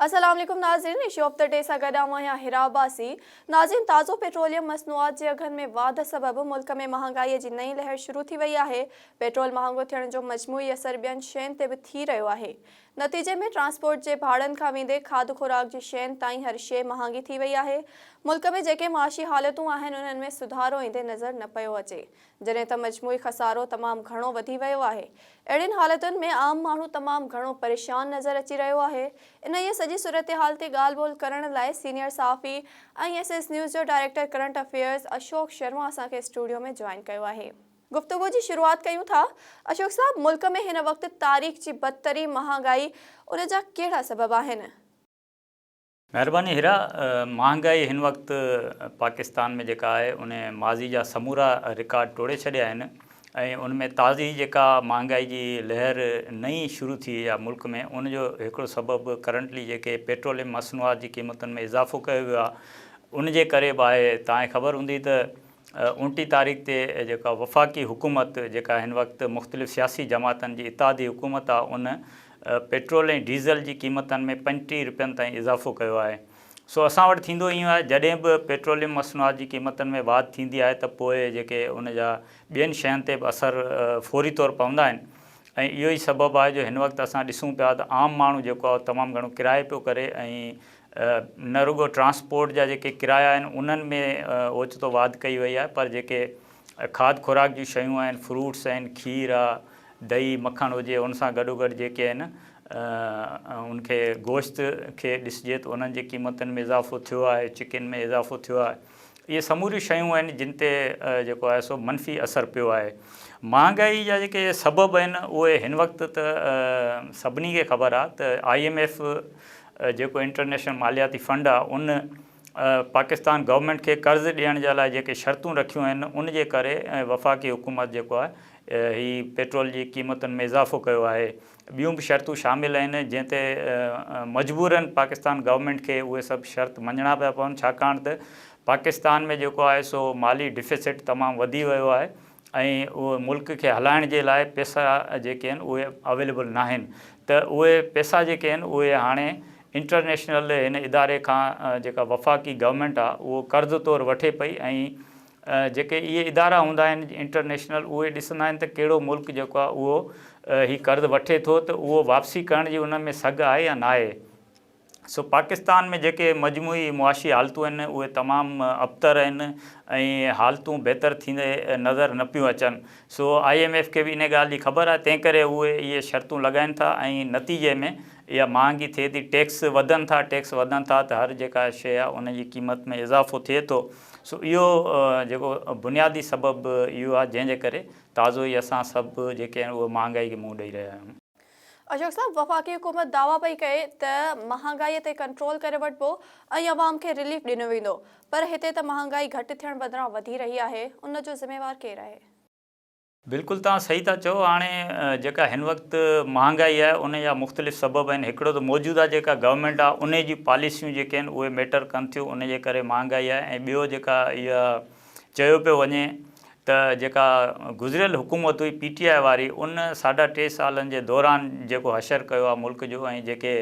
السلام عليڪم ناظرين اشو آف the D سان گڏ آئون آهيان حرا عباسي ناظرين تازو پيٽروليم مصنوعات جي اگهن ۾ واڌ سبب ملڪ ۾ مهانگائي جي نئين لهر شروع ٿي وئي آهي پيٽرول مهانگو ٿيڻ جو مجموعي اثر ٻين شين تي به ٿي رهيو آهي نتيجي ۾ ٽرانسپورٽ جي ڀاڙن کان ويندي کاڌ خوراڪ جي شين تائين هر شيء مهانگي ٿي وئي آهي ملڪ ۾ جيڪي معاشي حالتون آهن انهن ۾ سڌارو ايندي نظر نه پيو اچي جڏهن ته مجموعي خسارو تمام گهڻو وڌي ويو آهي. اهڙين حالتن ۾ عام ماڻهو تمام گهڻو پريشان نظر اچي رهيو آهي. انهيء سڄي صورتحال تي ڳالهه ٻولهه ڪرڻ لاء سينيئر صحافي ۽ ايس ايس نيوز جو director current affairs Ashok Sharma اسان کي اسٽوڊيو ۾ جوائن ڪيو آهي. گفتگو جي شروعات ڪيون ٿا. اشوڪ صاحب ملڪ ۾ هن وقت تاريخ جي بدترين مهانگائي ان جا ڪهڙا سبب آهن؟ مهرباني هيرا، مهانگائي هن وقت پاڪستان ۾ جيڪا آهي ان ماضي جا سمورا رڪارڊ ٽوڙي ڇڏيا آهن ۽ ان ۾ تازي جيڪا مهانگائي جي لهر نئين شروع ٿي آهي ملڪ ۾ ان جو هڪڙو سبب ڪرنٽلي جيڪي پيٽروليم مصنوعات جي قيمتن ۾ اضافو ڪيو ويو آهي ان جي ڪري به آهي توهان کي خبر هوندي ته اوڻٽيهه تاريخ تي جيڪا وفاقي حڪومت جيڪا هن وقت مختلف سياسي جماعتن جي اتحادي حڪومت آهي ان پيٽرول ۽ ڊيزل جي قيمتن ۾ 35 رپين تائين اضافو ڪيو آهي سو اسان وٽ ٿيندو ايئن آهي جڏهن به پيٽروليم مصنوعات جي قيمتن ۾ واڌ ٿيندي آهي ته پوء جيڪي ان جا ٻين شين تي به اثر فوري طور پوندا آهن ۽ اهو ئي سبب آهي جو هن وقت اسان ڏسون پيا ته عام ماڻهو جيڪو آهي تمام گهڻو ڪرايو پيو ڪري ۽ نه رڳو ٽرانسپورٽ جا جيڪي ڪرايا آهن انهن ۾ اوچتو واڌ ڪئي وئي آهي پر جيڪي کاڌ خوراڪ جون شيون آهن فروٽس آهن کير آهي دهي مکڻ هجي ان سان گڏو گڏ جيڪي آهن ان کي گوشت کي ڏسجي ته انهن جي قيمتن ۾ اضافو ٿيو آهي چڪن ۾ اضافو ٿيو آهي اهي سموريون شيون آهن جن تي جيڪو آهي سو منفي اثر پيو آهي. مهانگائي جا جيڪي سبب آهن اهي هن وقت ته سڀني کي خبر آهي ته I M F جيڪو انٽرنيشنل مالياتي فنڊ آهي ان پاڪستان گورنمينٽ کي قرض ڏيڻ جي لاء جيڪي شرطون رکيون آهن ان جي ڪري وفاقي حڪومت جيڪو آهي هي پيٽرول جي قيمتن ۾ اضافو ڪيو آهي. ٻيون به شرطون شامل آهن جنهن تي مجبورن پاڪستان گورنمينٽ کي اهي سڀ شرط مڃڻا پيا پون ڇاڪاڻ ته پاڪستان ۾ جيڪو آهي سو مالي ڊفيسٽ تمام وڌي ويو آهي ۽ اهو ملڪ کي هلائڻ جي لاء پيسا جيڪي آهن اهي اويليبل ناهن ته اهي پيسا جيڪي آهن اهي هاڻي انٽرنيشنل هن اداري کان جيڪا وفاقي گورنمينٽ آهي اهو قرض طور وٺي پئي ۽ جيڪي اهي ادارا هوندا آهن انٽرنيشنل اهي ڏسندا آهن ته ڪهڙو ملڪ جيڪو آهي اهو هي قرض وٺي ٿو ته اهو واپسي ڪرڻ جي ان ۾ سگهه آهي يا ناهي سو پاڪستان ۾ جيڪي مجموعي معاشي حالتون آهن اهي تمام ابتر آهن ۽ حالتون بهتر ٿيندي نظر نه پيون اچن سو I M F کي به ان ڳالهه جي خبر آهي تنهن ڪري اهي اهي شرطون لڳائن ٿا ۽ نتيجي ۾ اها مهانگي ٿئي ٿي ٽيڪس وڌن ٿا ٽيڪس وڌن ٿا ته هر جيڪا شيء آهي ان جي قيمت ۾ اضافو ٿئي ٿو سو اهو جيڪو بنيادي سبب اهو آهي جنهن جي ڪري تازو ئي اسان سڀ جيڪي آهن اهي مهانگائي کي منهن ڏئي رهيا آهيون. اشوڪ صاحب وفاقي حڪومت دعويٰ پئي ڪئي ته مهانگائي تي ڪنٽرول ڪري وٺبو ۽ عوام کي رليف ڏنو ويندو پر هتي ته مهانگائي گهٽ ٿيڻ بدران وڌي رهي آهي ان جو ذميوار ڪير آهي؟ بلڪل توهان صحيح ٿا چئو هاڻي جيڪا هن وقت مهانگائي آهي ان جا مختلف سبب آهن هڪڙو ته موجوده جيڪا گورنمينٽ آهي ان جون پاليسيون جيڪي آهن اهي ميٽر ڪن ٿيون ان جي ڪري مهانگائي آهي ۽ ٻيو جيڪا اها چيو پيو وڃي ته جيڪا گذريل حڪومت هئي پي ٽي آء واري ان ساڍا ٽي سالن جي دوران جيڪو حشر ڪيو آهي ملڪ جو ۽ جيڪي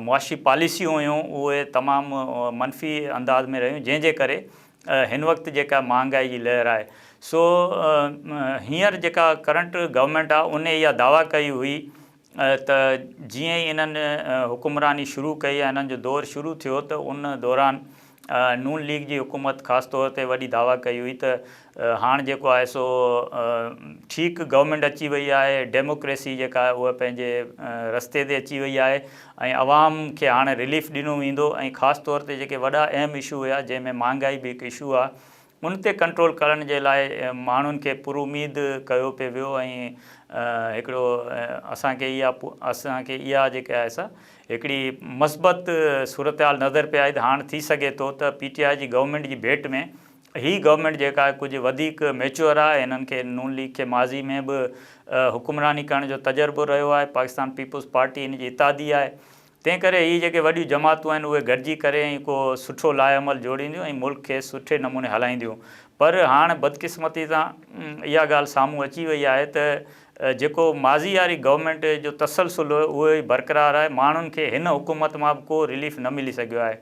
معاشي پاليسيون هيون اهي تمام منفي انداز ۾ رهيون جنهن جي ڪري هن وقت جيڪا مهانگائي جي لهر آهي سو هينئر جيڪا ڪرنٽ گورنمينٽ آهي ان اها دعويٰ ڪئي هئي ته جيئن ئي انهن حڪمراني شروع ڪئي يا انهن جو دور شروع ٿيو ته ان دوران نون ليگ جي حڪومت خاص طور تي وڏي دعويٰ ڪئي هئي ته هاڻ جيڪو آهي سو ٺيڪ گورنمينٽ اچي وئي آهي ڊيموڪريسي جيڪا آهي اها پنهنجي رستي تي اچي وئي آهي ۽ عوام کي هاڻي رليف ڏنو ويندو ۽ خاص طور تي جيڪي وڏا اهم اشو هيا جنهن ۾ مهانگائي به هڪ اشو آهي ان تي ڪنٽرول ڪرڻ جي لاء ماڻهن کي پر اميد ڪيو پئي ويو ۽ هڪڙو اسان کي اها اسان کي اها جيڪا آهي سا هڪڙي مثبت صورتحال نظر پئي آئي ته هاڻ ٿي سگهي ٿو ته پي ٽي آء جي گورنمينٽ جي ڀيٽ ۾ هي گورنمينٽ جيڪا آهي ڪجهه وڌيڪ ميچوئر آهي هنن کي نون ليگ کي ماضي ۾ به حڪمراني ڪرڻ جو تجربو رهيو آهي پاڪستان پيپلز پارٽي هن جي اتحادي آهي تنهن ڪري هي جيڪي وڏيون جماعتون آهن اهي گڏجي ڪري ۽ ڪو سٺو لاء عمل جوڙينديون ۽ ملڪ کي سٺي نموني هلائينديون پر هاڻ بدقسمتي سان اها ڳالهه سامهون اچي وئي آهي ته جيڪو ماضي واري گورنمينٽ جو تسلسل هيو اهو ئي برقرار آهي، ماڻهن کي هن حڪومت مان به ڪو رليف نه ملي سگهيو آهي.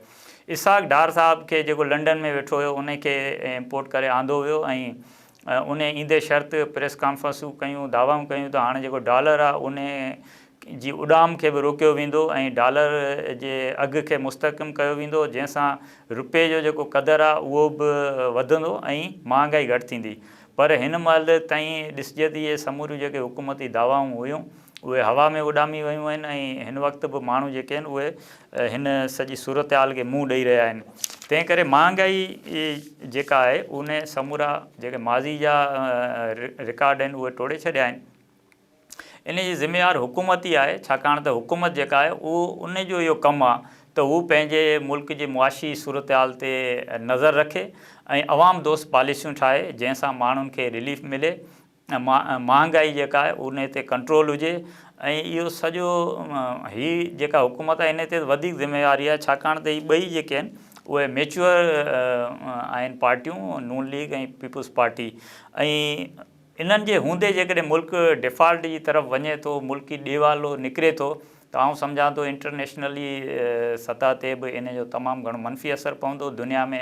اسحاق ڊار صاحب کي جيڪو لنڊن ۾ ويٺو هيو ان کي امپورٽ ڪري آندو ويو ۽ ان ايندي شرط پريس ڪانفرنسون ڪيون، دعوائون ڪيون ته هاڻي جيڪو ڊالر آهي ان جي اڏام کي به روڪيو ويندو ۽ ڊالر جي اگهه کي مستحڪم ڪيو ويندو جنهن سان رپئي جو جيڪو قدر آهي اهو به وڌندو ۽ مهانگائي گهٽ ٿيندي پر هن مهل تائين ڏسجي ته اهي سموريون جيڪي حڪومتي دعوائون هيون اهي هوا ۾ اڏامي ويون آهن ۽ هن وقت به ماڻهو جيڪي آهن اهي هن سڄي صورتحال کي منهن ڏئي رهيا آهن تنهن ڪري مهانگائي جيڪا آهي ان سمورا جيڪي ماضي جا رڪارڊ آهن اهي ٽوڙي ڇڏيا آهن ان جي ذميوار حڪومت ئي آهي ڇاڪاڻ ته حڪومت جيڪا آهي اهو ان جو اهو ڪم آهي ته هو پنهنجي ملڪ جي معاشي صورتحال تي نظر رکي ۽ عوام دوست پاليسيون ٺاهي جنهن سان ماڻهن کي رليف ملي ۽ مهانگائي جيڪا آهي ان تي ڪنٽرول هجي ۽ اهو سڄو هي جيڪا حڪومت آهي ان تي وڌيڪ ذميواري آهي ڇاڪاڻ ته هي ٻئي جيڪي آهن اهي ميچوئر آهن پارٽيون نون ليگ ۽ پيپلز پارٽي ۽ انهن جي هوندي جيڪڏهن ملڪ ڊيفالٽ جي طرف وڃي ٿو، ملڪي ڏيوالو نڪري ٿو ته آئون سمجهان ٿو انٽرنيشنلي سطح تي به ان جو تمام گهڻو منفي اثر پوندو، دنيا ۾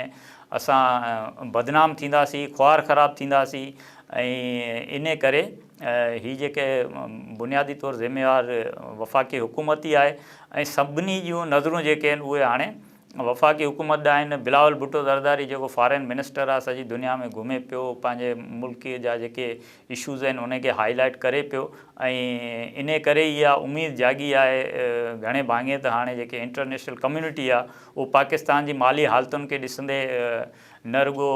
اسان بدنام ٿينداسين، خوار خراب ٿينداسين ۽ انهي ڪري هي جيڪي بنيادي طور ذميوار وفاقي حڪومت ئي آهي ۽ سڀني جون نظرون جيڪي آهن اهي هاڻي وفاقي حڪومت ڏانهن آهن، بلاول ڀٽو زرداري جيڪو فارين منسٽر آهي سڄي دنيا ۾ گهمي پيو پنهنجي ملڪ جا جيڪي اشوز آهن انهي کي هائي لائيٽ ڪري پيو ۽ انهي ڪري ئي اها اميد جاڳي آهي گهڻي ڀاڱي ته هاڻي جيڪي انٽرنيشنل ڪميونٽي آهي اهو پاڪستان جي مالي حالتن کي ڏسندي نه رڳو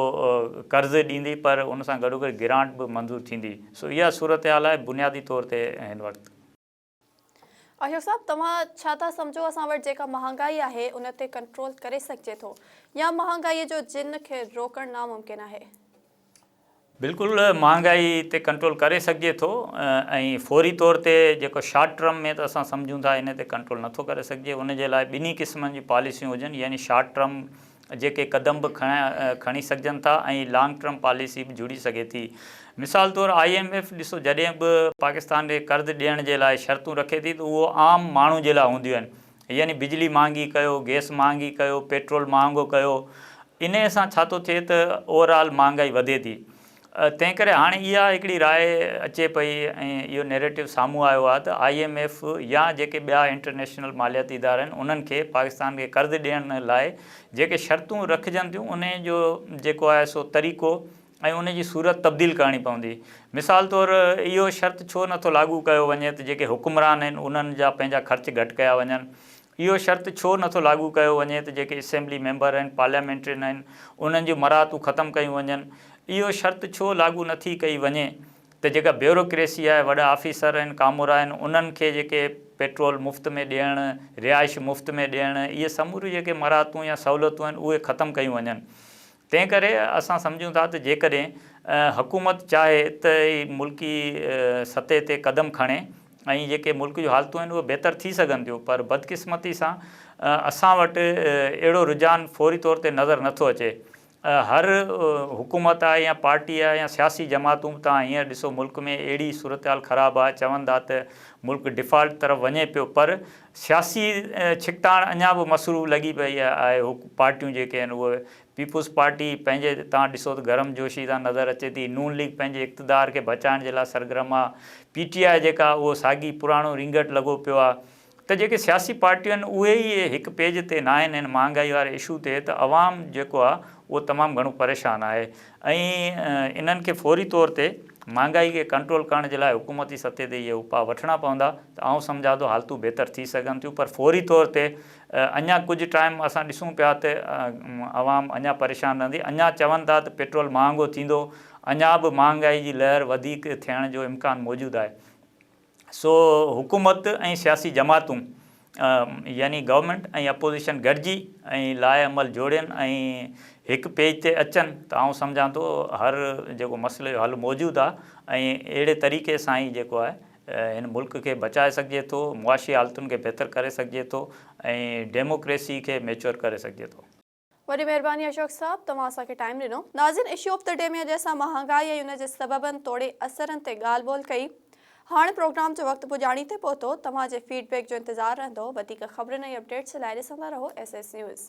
قرض ڏيندي پر ان سان گڏوگڏ گرانٽ به منظور ٿيندي سو اها صورتحال آهي بنيادي طور تي هن وقت. اشوڪ صاحب توهان ڇا ٿا سمجهو اسان وٽ جيڪا مهانگائي آهي ان تي ڪنٽرول ڪري سگهجي ٿو يا مهانگائي جو جن کي روڪڻ ناممڪن آهي؟ بلڪل مهانگائي تي ڪنٽرول ڪري سگهجي ٿو ۽ فوري طور تي جيڪو شارٽ ٽرم ۾ ته اسان سمجهون ٿا ان تي ڪنٽرول نٿو ڪري سگهجي ان جي لاء ٻنهي قسمن جون پاليسيون هجن يعني شارٽ ٽرم جيڪي قدم به کڻي سگهجن ٿا ۽ لانگ ٽرم پاليسي به جڙي سگهي ٿي. مثال طور I M F ڏسو جڏهن به پاڪستان کي قرض ڏيڻ جي لاء شرطون رکي ٿي ته اهو عام ماڻهو جي لاء هونديون آهن يعني بجلي مهانگي ڪيو، گئس مهانگي ڪيو، پيٽرول مهانگو ڪيو انهي سان ڇا ٿو ٿئي ته اوور آل مهانگائي وڌي ٿي. تنهن ڪري هاڻي اها هڪڙي راء اچي پئي ۽ اهو نيريٽو سامهون آيو آهي ته I M F يا جيڪي ٻيا انٽرنيشنل مالياتي ادارا آهن انهن کي پاڪستان کي قرض ڏيڻ لاء جيڪي شرطون رکجن ٿيون انهي جو جيڪو آهي سو طريقو ۽ ان جي صورت تبديل ڪرڻي پوندي. مثال طور اهو شرط ڇو نٿو لاڳو ڪيو وڃي ته جيڪي حڪمران آهن انهن جا پنهنجا خرچ گهٽ ڪيا وڃن اهو شرط ڇو نه ٿو لاڳو ڪيو وڃي ته جيڪي اسيمبلي ميمبر آهن، پارليامينٽرين آهن، انهن جون مراعتون ختم ڪيون وڃن؟ اهو شرط ڇو لاڳو نه ٿي ڪئي وڃي ته جيڪا بيوروڪريسي آهي، وڏا آفيسر آهن، ڪامورا آهن، انهن کي جيڪي پيٽرول مفت ۾ ڏيڻ، رهائش مفت ۾ ڏيڻ، اهي سموريون جيڪي مراعتون يا سهولتون آهن، اهي ختم ڪيون وڃن. تنهن ڪري اسان سمجهون ٿا ته جيڪڏهن حڪومت چاهي ته ملڪي سطح تي قدم کڻي ۽ جيڪي ملڪ جون حالتون آهن اهي بهتر ٿي سگهن ٿيون پر بدقسمتي سان اسان وٽ اهڙو رجحان فوري طور تي نظر نٿو اچي. هر حڪومت آهي يا پارٽي آهي يا سياسي جماعتون به توهان هينئر ڏسو ملڪ ۾ اهڙي صورتحال خراب آهي چون ٿا ته ملڪ ڊفالٽ طرف وڃي پيو پر سياسي ڇڪتاڻ اڃا به مصروف لڳي پئي آهي پارٽيون جيڪي آهن اهي پيپلز پارٽي پنهنجي تان ڏسو ته گرم جوشي سان نظر اچي ٿي، نون ليگ پنهنجي اقتدار کي بچائڻ جي لاء سرگرم آ، پي ٽي آء جيڪا اهو ساڳي پراڻو رينگٽ لڳو پيو آ ته جيڪي سياسي پارٽيون آهن اهي ئي هڪ پيج تي ناهن هن مهانگائي واري اشو تي ته عوام جيڪو آ اهو تمام گهڻو پريشان آهي ۽ انهن کي فوري طور تي مهانگائي کي ڪنٽرول ڪرڻ جي لاء حڪومتي سطح تي اهي اپاء وٺڻا پوندا ته آئون سمجهان ٿو حالتون بهتر ٿي سگهن ٿيون پر فوري طور تي اڃا ڪجهه ٽائيم اسان ڏسون پيا ته عوام اڃا پريشان رهندي، اڃا چون ٿا ته پيٽرول مهانگو ٿيندو، اڃا به مهانگائي جي لهر وڌيڪ ٿيڻ جو امڪان موجود آهي. سو حڪومت ۽ سياسي جماعتون يعني گورنمينٽ ۽ اپوزيشن گڏجي ۽ لاء عمل جوڙين ۽ هڪ پيج تي اچن ته آئون سمجهان ٿو هر جيڪو مسئلي جو حل موجود آهي ۽ اهڙي طريقي سان ئي جيڪو آهي هن ملڪ کي بچائي سگهجي ٿو، معاشي حالتن کي بهتر ڪري سگهجي ٿو ۽ ڊيموڪريسي کي ميچوئر ڪري سگهجي ٿو. وڏي مهرباني اشوڪ صاحب توهان اسان کي ٽائيم ڏنو. ناظرين اشو آف the D ۾ اڄ اسان مهانگائي ۽ ان جي سببن توڙي اثرن تي ڳالهه ٻولهه ڪئي. هاڻ پروگرام جو وقت پڄاڻي تي پهتو، توهان جي فيڊ بيڪ جو انتظار رهندو، وڌيڪ خبرن ۽ اپڊيٽس لاء ڏسندا رهو ايس ايس نيوز.